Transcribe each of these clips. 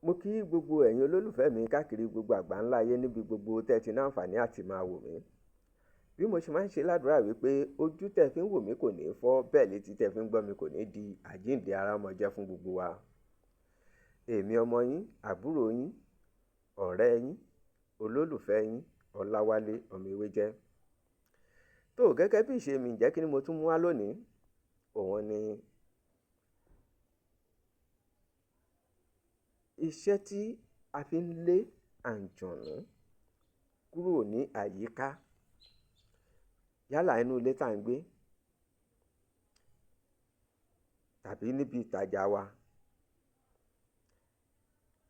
Mo kí gbogbo ẹ̀yin olólùfẹ́ mi káàkiri gbogbo àgbáńlá ayé níbi gbogbo tẹ́ ti ní àǹfààní àti máa wò mí. Bí mo ṣe máa ń ṣe ládùúrà wípé ojú tẹ́ fi ń wò mí kò ní fọ́, bẹ́ẹ̀ létí tẹ́ fi ń gbọ́ mi kò ní di àjíǹde ara ọmọ jẹ́ fún gbogbo wa. Èmi ọmọ yín, àbúrò yín, ọ̀rẹ́ yín, olólùfẹ́ yín, Ọláwálé ọmọ Ewéjẹ́. Tó gẹ́gẹ́ bí ìṣe mi, ǹjẹ́ kí ni mo tún mú wá lónìí? Òun ni iṣẹ́ tí a fi ń lé àǹjọ̀nú kúrò ní àyíká. Yálà inú ilé tá ń gbé tàbí níbi ìtajà wa.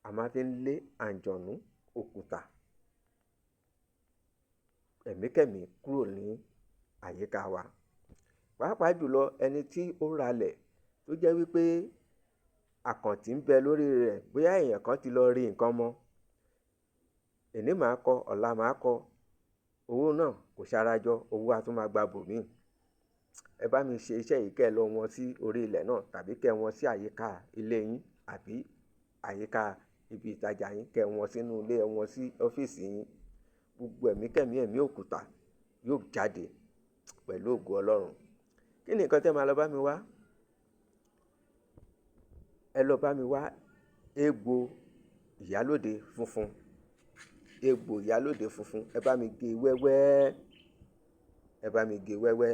A máa fi ń lé àǹjọ̀nú, òkúta, ẹ̀míkẹ́mí kúrò ní àyíká wa. Pàápàá jùlọ ẹni tí ó ralẹ̀ tó jẹ́ wípé àkàntì ń bẹ lórí rẹ̀, bóyá èèyàn kan ti lọ rí nǹkan mọ́. Èní máa kọ, ọ̀la máa kọ. Owó náà kò ṣarajọ, owó a tún máa gba bòmíì. Ẹ bá mi ṣe iṣẹ́ yìí kẹ́ ẹ lọ wọn sí orí ilẹ̀ náà tàbí kẹ́ ẹ wọn sí àyíká ilé yín àbí àyíká ibi ìtajà yín, kẹ́ ẹ wọn sínú ilé, ẹ wọn sí ọ́fíìsì yín. Gbogbo ẹ̀míkẹ́mí, ẹ̀mí òkúta yóò jáde pẹ̀lú ògo Ọlọ́run. Kí ni nǹkan tí ẹ máa lọ bá mi wá? Ẹ lọ bá mi wá egbò ìyálóde funfun. Egbò ìyálóde funfun, ẹ bá mi gé wẹ́wẹ́. Ẹ bá mi gé wẹ́wẹ́.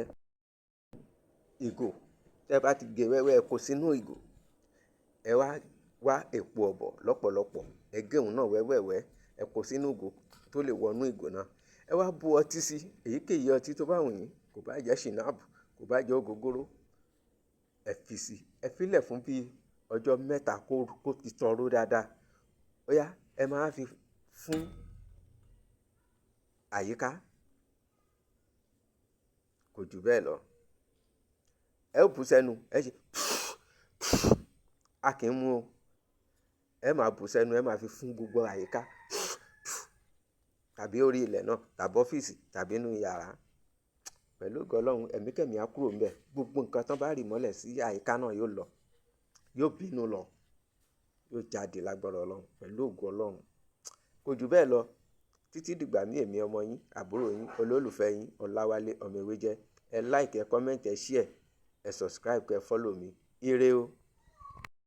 Ìgò, tẹ bá ti gé wẹ́wẹ́, ẹ kó sínú ìgò. Ẹ wá wá èpo ọ̀bọ̀ lọ́pọ̀lọpọ̀. Ẹ gé òun náà wẹ́wẹ́wẹ́, ẹ kó sínú ìgò tó lè wọnú ìgò náà. Ẹ wá bu ọtí sí, èyíkéyìí ọtí tó bá wù yín, kò bá jẹ́ ṣìnáàbù, kò bá jẹ́ ògógóró. Ẹ fi sí, ẹ fi lẹ̀ fún bí ọjọ́ mẹ́ta kó ti tọró dáadáa. Ó yá, ẹ máa fi fún àyíká. Kò jù bẹ́ẹ̀ lọ. Ẹ ó bu sẹ́nu, ẹ ṣe a kì í mú o. Ẹ máa bu sẹ́nu, ẹ máa fi fún gbogbo àyíká tàbí orí ilẹ̀ náà tàbí ọ́fíìsì tàbí inú yàrá. Pẹ̀lú ògo Ọlọ́run, ẹ̀míkẹ́mí á kúrò níbẹ̀. Gbogbo nǹkan tó bá rì mọ́lẹ̀ sí àyíká náà yóò lọ, yóò bínú lọ, yóò jáde lágbára Ọlọ́run pẹ̀lú ògo Ọlọ́run. Kò jù bẹ́ẹ̀ lọ. Títí dìgbà mí, èmi ọmọ yín, àbúrò yín, olólùfẹ́ yín, Ọláwálé ọmọ Ewéjẹ́. Ẹ like, ẹ comment, ẹ share, ẹ subscribe, kẹ follow mi. Ire o.